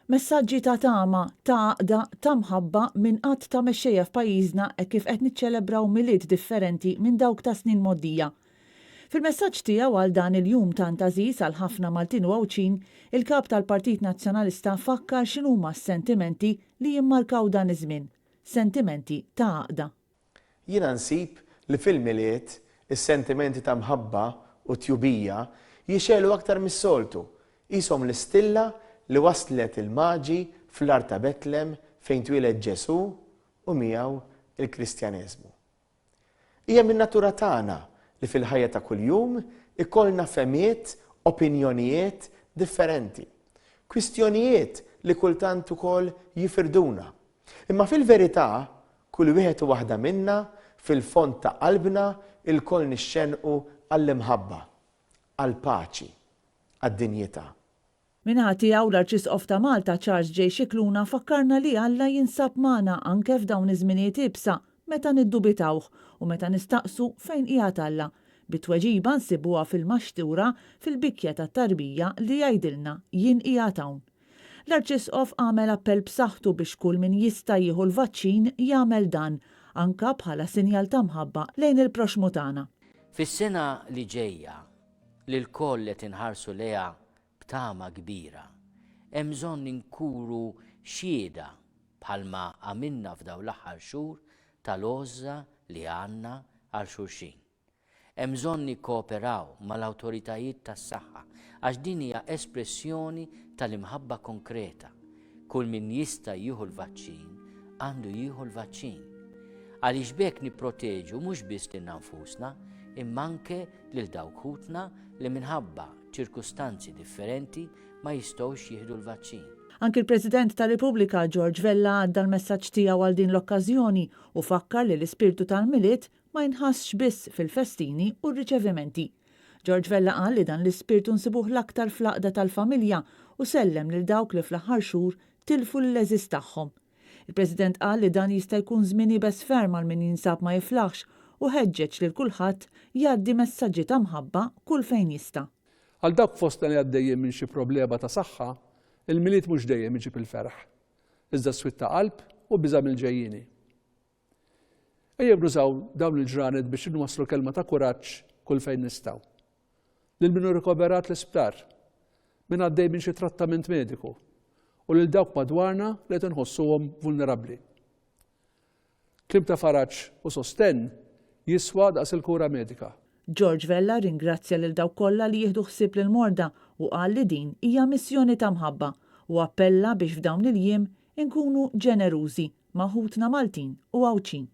Messaġġi ta' tama, ta' għaqda, ta' mħabba minn għadd ta' mexxejja f'pajjiżna hekk kif qed niċċelebraw Milied differenti minn dawk ta' snin mgħoddija. Fil-messaġġ tiegħu għal dan il-jum tant għażiż għal ħafna Maltin u Għawdxin, il-Kap tal-Partit Nazzjonalista fakkar x'inhuma s-sentimenti li jimmarkaw dan iż-żmien. Sentimenti ta' għaqda. Jiena nsib li fil-Milied is-sentimenti ta' mħabba u tjubija jixegħlu aktar mis-soltu, qishom l-istilla li wasslet il-Maġi fl-għar ta' Betlem fejn twieled Ġesù u miegħu l-Kristjaneżmu. Hija min-natura tagħna li fil-ħajja ta' kuljum ikollna fehmiet, opinjonijiet differenti. Kwistjonijiet li kultant ukoll jifirduna. Imma fil-verità, kull wieħed u waħda minna, fil-fond ta' qalbna, ilkoll nixxennqu għall-imħabba, għall-paċi, għad-dinjità. Min-naħa tiegħu, l-Arċisqof ta' Malta Charles J. Scicluna fakkarna li Alla jinsab magħna anke f'dawn iż-żminijiet iebsa meta niddubitawh u meta nistaqsu fejn qiegħed Alla, bi tweġiba nsibuha fil-maxtura fil-bikja tat-tarbija li jgħidilna jien qiegħed hawn. L-Arċisqof għamel appell b'saħħtu biex kull min jista' jieħu l-vaċċin jagħmel dan, anka bħala sinjal ta' mħabba lejn il-proxxmu tagħna. Fis-sena li ġejja, li lkoll qed inħarsu lejha b'tama kbira, hemm bżonn inkunu xhieda bħalma għamilna f'dawn l-aħħar xhur tal-għożża li għandna għal xulxin. Hemm bżonn nikkooperaw mal-awtoritajiet tas-saħħa għax din hija espressjoni tal-imħabba konkreta. Kull min jista' jieħu l-vaċċin għandu jieħu l-vaċċin. Għaliex b'hekk nipproteġu mhux biss lilna nfusna imma anke lil dawk ħutna li minħabba ċirkustanzi differenti ma jistgħux jieħdu l-vaċċin. Anki l-President tar-Repubblika George Vella għadda l-messaġġ tiegħu għal din l-okkażjoni u fakkar li l-ispirtu tal-Milied ma jinħassx biss fil-festini u r-riċevimenti. George Vella qal li dan l-ispirtu nsibuh l-aktar fl-għaqda tal-familja u sellem lil dawk li fl-aħħar xhur tilfu lill-għeżież tagħhom. Il-President qal li dan jista' jkun żmien iebes ferm għal min jinsab ma jiflaħx u ħeġġeġ lil kulħadd jgħaddi messaġġi ta' mħabba kull fejn jista'. Għal dawk fostna li għaddejjin minn xi problema ta' saħħa, il-Milied mhux dejjem iġib il-ferħ, iżda swied ta' qalb u biża' mill-ġejjieni. Ejjew nużaw dawn il-ġranet biex inwasslu kelma ta' kuraġġ kull fejn nistgħu. Lil min hu rikoverat l-isptar, min għaddej minn xi trattament mediku u lil dawk madwarna li qed inħossuhom vulnerabbli. Kliem ta' faraġ u sostenn jiswa daqs il-kura medika. George Vella rringrazzja lil dawk kollha li jieħdu ħsieb lill-morda u qal li din hija missjoni ta' mħabba u appella biex f'dawn il-jiem inkunu ġenerużi ma' ħutna Maltin u Għawdxin.